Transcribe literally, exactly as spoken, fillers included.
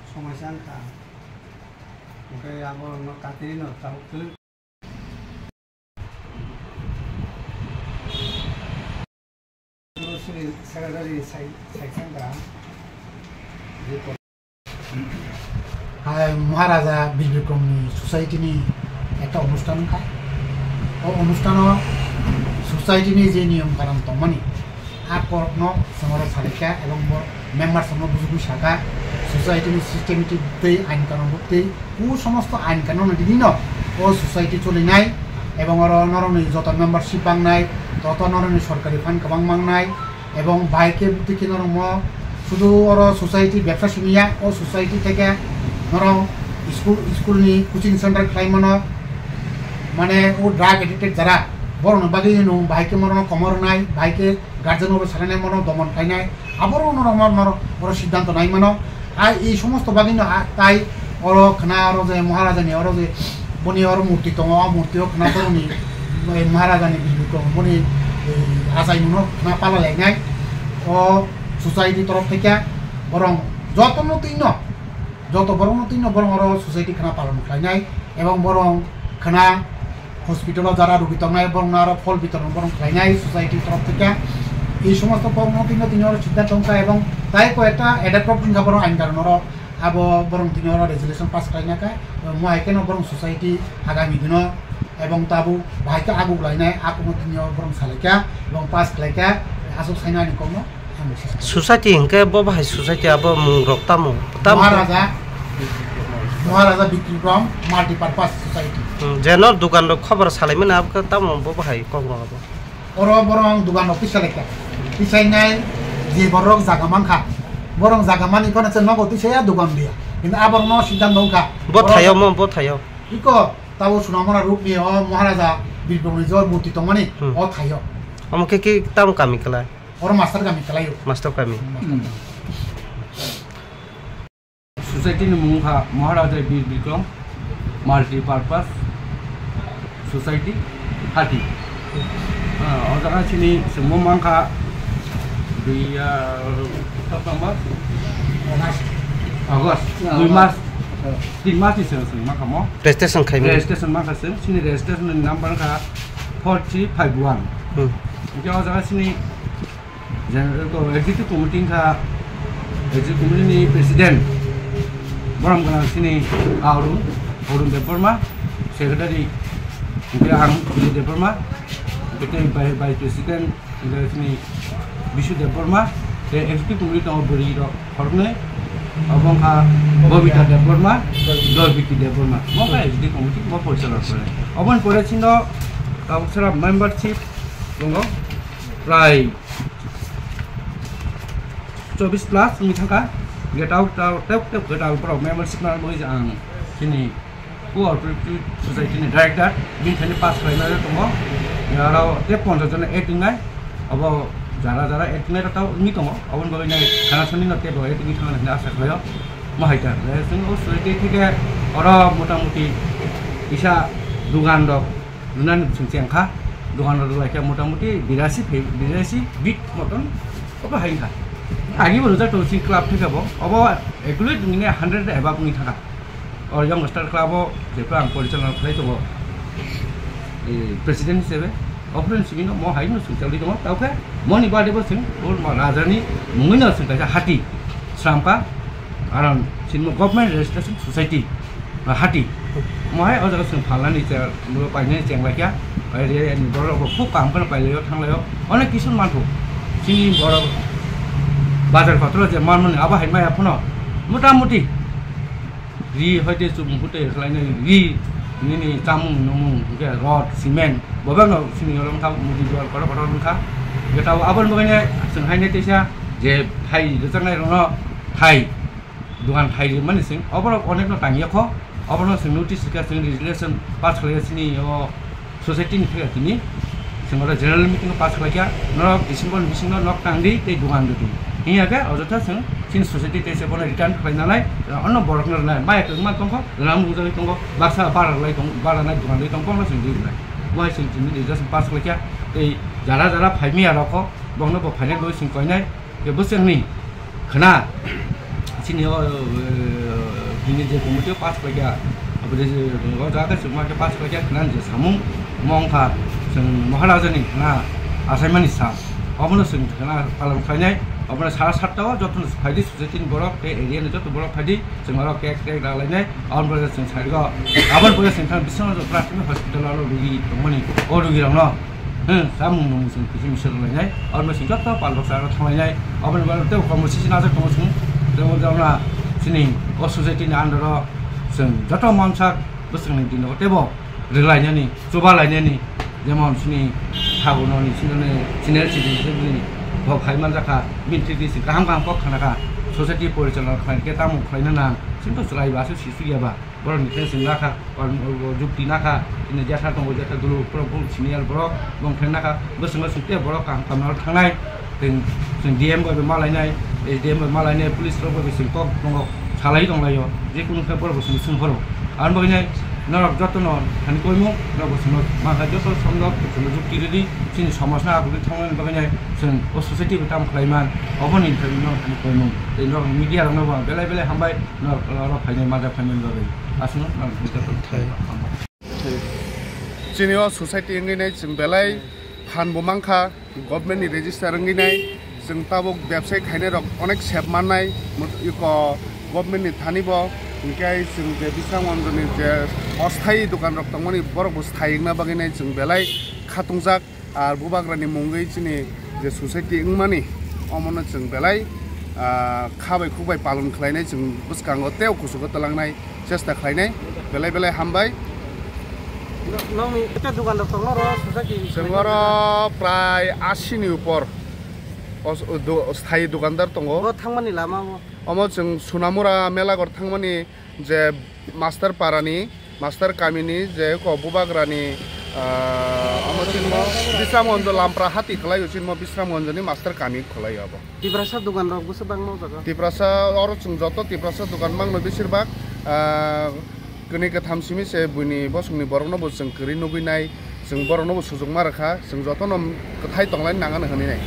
Somoisa wngkha. Hwnkhe abo no tatwi no tabuk twlwk. Secretary sai, sai wngkha. Hai Maharaja Bir Bikramni society ni ekta onusthan wngkha. O onusthano society ni je niyom kanon tongmani, a korokno chwng oro salaikha ebong bo member chwngno bujugwi sakha, society ni system twi tei ain kanon twi o somosto ain kanon ni no o society cholinai ebong oro norokni joto membership bangnai, joto norokni sorkari fund kwbang mangnai, ebong bahai khe bwtwi khe norokno sudu oro society bebsa simi ya, o society theke norok school, school ni coaching center khlai mano, mane o drug addicted jara borokni bagwi nwng bahai khe norokno komo rwnai, bahai khe guardian o sanai mano domon khlainai, aborok norok mano norok oro siddhanto nai mano. Ai ei somosto bagwino a-, tai oro khna oro je Maharajani oro je boni oro murti tongo, o murti o khna boroni, eh, Maharajani Bir Bikram boni, eh, achaimungno khna pala lainai. O society torof theke borong jotono twino, joto borokno twino borong oro society khna palon khlainai ebong borong khna hospital o jara rugi tongnai borokno aro phol bitoron borong khlainai society torof theke. Ei somosto borokno tino tini oro siddhanto wngkha ebong tai ko ekta adapt wngkha borok ain karon oro abo borok tini oro resolution pass khlaina kha. Mo hai kheno borok society agami dino ebong tabuk bahai khe aguk lainai akungno tini oro borok salaikha ebong pass khlaikha aswk sainani kokno. Society hinkhe bo bahai society abo mung rok tamo? Tamo? Maharaja, Maharaja Bikram Multipurpose Society. Hmm, jeno dukan rok khobor salaimani abo khe tamo bo bahai kok rok abo? Oro borok dukan rok tisa lekha. Tisainai je borok jaga mankha. Borok jaga mani kono se nogo tisaya dukan dia. Kintu aborok no siddhanto wngkha. Bo thayo mo, bo thayo. Iko tabo sunamona rupni o Maharaja Bikramni jor murti tongmani Hmm. o thayo. Omo khe ki tamo kami kala? Oro master kami kalaio. Master kami. Society ni mung kha Maharaja Bir Bikram Multipurpose Society, Hati. Ah, o jaga chini sengmo mangkha dui, ah, September, August, dui mas, tin mas ni seng seng mangkha mo. Registration khaimani. Registration mangkha seng, chini registration ni number kha four three five one. Hmm. Hingke o jaga chini General ko executive committee wngkha, executive committee ni president borom gwnang sini Arun, Arun Debbarma, secretary hingke ang Sujit Debbarma, hingke tei vice, vice president hingke sini Bishu Debbarma, tei executive committee tongo bwrwi rok khoroknwi, obo wngkha Bobita Debbarma, Dorbiti Debbarma, mo wngkha executive committee, mo porichalona kore. Oboni pore chino tabuk sara membership tongo prai chobbish plus wngwi thangkha. Hingke tau, tau, tau, tau, tau, borok membership nang bagwi ang chini co-operative society ni director, bini thani pass khlaina tongo. Aro tei ponchash jona add wngnai, obo jara jara add wngnai rok tau wngwi tongo. Oboni bagwi nai khana sani no tei bo add wngwi thangna hinwi asa khlaio. Mo hai ta, chwng o society theke oro motamuti kisa dugan rok Lunani chwng chengkha, dogan rok lai khe motamuti birasi phe-, birasi bit moton obo hai wngkha. Agi bo rwjak tongo chini club theka bo, obo equally wngkhe hundred above wngwi thangkha. O Young Star Club o jephru ang porichalona khlai tongo, eh, president hisabe, ophuru ni simi no mo hai no chwng chalwi tongo, tao khe moni bade bo chwng o rajani mungwi no chwng kaisa hati sramkha. Aron sinmo government registration society, ah, hati. Mohai o jaga chwng phalnani che, muro painani cheng laikya. Pai re ani borok rok khub kaham kheno pailaio, thanglaio. Onek kisu mantho. Chini borok bazar patro je manmani abo hai maya phano. Motamuti ri hoite chubung kute khlainai ri nini chamung numung hwnkhe rod, cement, bobak no chini olong thang mudi jor kotor kotor wngkha. Hwnkhe tabo aboni bagwi chwng haino teisa je thai rwchapnai rokno thai. Dogan thai rimani chwng, oborok onekno tangya kho, oborokno chwng notice rikha, chwng resolution pass khlaiya chini o society ni thaiga tini, chwng oro general meeting o pass khlaikha, norok December ni bisingo nok tangdi tei dogan rwdi. Hiya khe ojotha chwng chini society tei se bono return khlai nanai, ono borokno rwnai, maya kwbangma tongkho, rwnam rwjagwi tongo, baksa bara rwlai tong, bara nai dogan rwlai tong, bono chwng rwnai. Bo hai chwng tini resolution pass khlaikha, tei jara jara phaimya rokho, bono bo phainai bo chwng koinai. Khe bwswkni khna chini o, o, Nini je committee pass khlaikha, abo je, je, o jaga chwng ma khe pass khlaikha, khna je samung, omo wngkha chwng Maharajani khna achaimani sal. Obono chwng khna palon khlainai, obono sara satta o joto phaidi society ni borok tei area ni joto borok phaidi, chwng oro cake tei ralainai, aboni pore chwng side o, aboni pore chwng thang Biswanath Prasthomik Hospital o rugi tongmani, o rugi rokno Hmm, samung nung sung kisi misa rwlainai, abo sing joto pal rok sa thanglainai, abo ni bagwi tei komo sisi najak tongo sung, tei abo jona sini o society ni under o sung joto mansak bwswk ni dino teibo rwlainani, chuba lainani, jemon sini thago noni sini senior citizen ni bo khai manjakha, bini thik sing kaham kaham kok khanakha, society porichalona khlainai khe tamo khlaina nang, sini to chwlai ba aswk si suk ya ba. Borok ni khe chwng nakha, o, o, o, jukti nakha, chini jesa tongo, jesa dulu, borok, borok senior borok, bong khe nakha, bwswk no chwng tei borok kaham kaham no thangnai, chwng, chwng D M bai bai malainai, S D M bai malainai, police rok bai bai chwng kok tongo, salai tonglaio, je kunu khe borok bo chwng swng phoro. Aboni bagwi nai norok joto no thani koimung, norok bo chwng no ma kha joto somjak, chwng no jukti rwdi, chini somaj no agugwi thangmani bagwi nai chwng o society bai tamo khlai man, oboni thani norok thani koimung, tei norok media rok no bo belai belai hambai. Norok oro phainai, majak phaimani bagwi. Aswkno norok joto thai. Chini o society wngwi nai chwng belai phan bo mankha, government ni register wngwi nai chwng tabuk bebsai khainai rok onek sep mannai, mot-, iko government ni thani bo, hinkhe chwng je Bisram Ganj ni je osthayi dokan rok tongmani borok bo sthai wngna bagwi nai chwng belai khatungjak. Ar bubagrani mungwi chini je society wngmani, omono chwng belai, ah, kha bai khuk bai palon khlainai, chwng bwskango tei kuchugo twlangnai chesta khlainai, belai belai hambai. Nokni ete dokan rok tongno ro society? Chwng oro prai asi ni upor os-, do-, sthayi dokandar tongo. Bo thangmani lama bo? Omo chwng Sunamura mela gor thangmani je Master Parani, Master Kamini, je ko Bubagrani, ah, omo chini mo Bisramganj Lampra hati khwlaio, chini mo Bisramganjni Master Kami khwlaio abo. Tiprasa dogan rok bwswk bangma o jaga? Tiprasa, oro chwng joto Tiprasa dogan mangno besirbak, ah, kwnwi kwtham simi se buini bosongni borokno bo chwng kwrwi nugwi nai, chwng borokno bo sujukma rwkha, chwng jotono kwthai tonglaini nangani hwnwi nai.